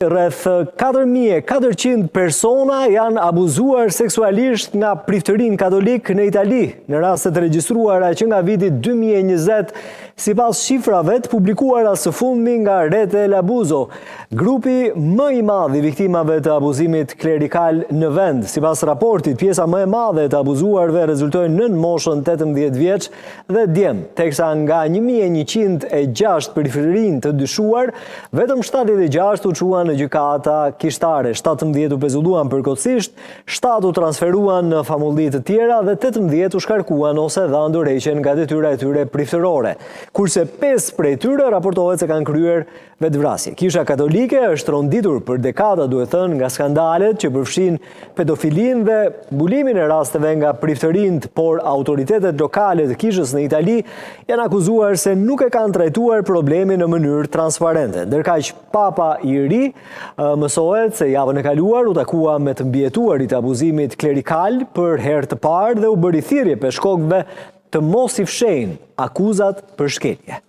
Rreth 4400 persona janë abuzuar seksualisht nga priftërinj katolikë në Itali, në raste të regjistruara që nga viti 2020, sipas shifrave të publikuara së fundmi nga Rete L'Abuso, grupi më i madh i viktimave të abuzimit klerikal në vend. Sipas raportit, pjesa më e madhe e të abuzuarve rezultojnë nën moshën 18 vjeç dhe djem, teksa nga 1106 priftërinj të dyshuar, vetëm 76 u çuan në gjykata kishtare, 17 u pezulluan përkohësisht, 7 u transferuan në famulli të tjera dhe 18 u shkarkuan ose dhanë dorëheqjen nga detyra e tyre priftërore. Kurse 5 prej tyre raportohet se kanë kryer vetëvrasje. Kisha Katolike është tronditur për dekada, duhet thënë, nga skandalet që përfshijnë pedofilinë dhe mbulimin e rasteve nga priftërinjtë, por autoritetet lokale të kishës në Itali janë akuzuar se nuk e kanë trajtuar problemin në mënyrë transparente. Ndërkaq Papa i ri mësohet se javën e kaluar u takua me të mbijetuarit e abuzimit klerikal për herë të parë dhe u bëri thirrje peshkopëve të mos i fshehin akuzat për shkelje.